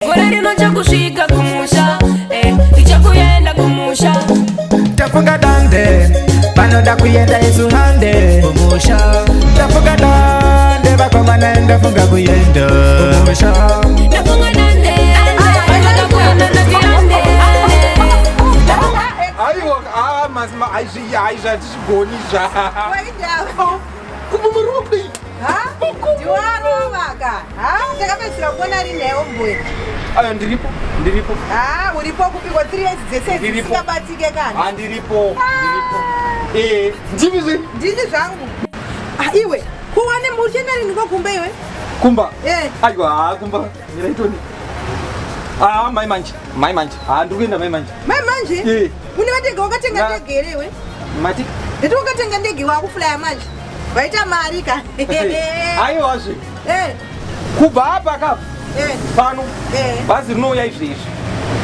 Gore rino chakusvika kumusha, eh, ndichakuenda kumusha. Tafunga dande, vanoda kuenda isu hande kumusha. Tafunga dande, vakomana ndafunga kuenda kumusha. Ndafunga dande, vanoda kuenda ndati hande. Aiwa, ah, mazima aizvi aizvi hatizvigoni zva. Kumumurudi. Ndiwarovaka. Takapedzisira kuona rinewo mbuya. Ayo ndiripo, ndiripo. Ha, uripo kupiko 3 years dzese Ndiripo. dzisingabatike kana. Ah, ndiripo, ndiripo. Eh, ndimi zve? Ndini zvangu. Ah, iwe, kuwane muchienda rini kokumba iwe? Kumba. Eh. Aiwa, ah, kumba. Miraitoni. Ah, mai manje, mai manje. Ah, ndiri kuenda mai manje. Mai manje? Eh. Une vatenge wakatenga Na- ndege here iwe? Mati. Nditi wakatenga ndege wakufulaya manje. Vaita mari ka. Aiwa zve. Eh, Kubva apa ka eh, pano. eh, Bhazi rinouya izvezvi.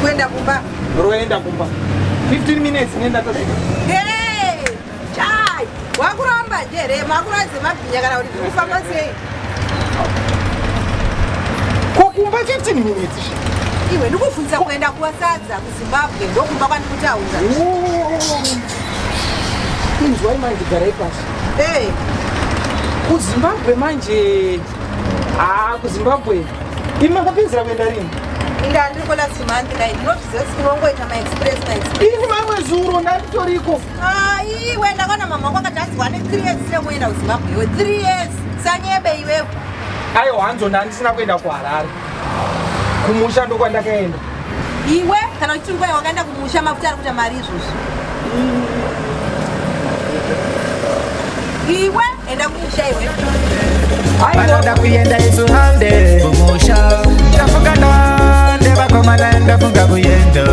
kuenda kumba. Roenda kumba. 15 minutes nenda tasvika. Hey, chai. Wakuramba nje here? Makuradze mabhinya kana kuti zviri kufamba sei? Ko kumba 15 minutes. Iwe ndikubvunza kuenda kuwasadza kuZimbabwe ndokumba kwandikutaura. Inzwai manje garai pasi. Eh, KuZimbabwe manje. Ah, kuZimbabwe. Imi makapedzera kuenda rini? inga ndiri last month dai ndinozviziva kuti unongoita maexpress maexpress. Ini mamwe zuro ndanditoriko. Ah, iwe ndakaona mama wako akati hanzi wane 3 years sire kuenda kuZimbabwe iwe 3 years sanyebe iwewe. Aiwa hanzo ndandisina kuenda kuHarare. Kumusha ndokwandakaenda. Iwe kana uchiti nguva wakaenda kumusha mafuta ari kuita mari izvozvi. Iwe enda kumusha iwe. Vanoda kuenda isu hande kumusha. Tafunga dande, vakomana ndafunga kuenda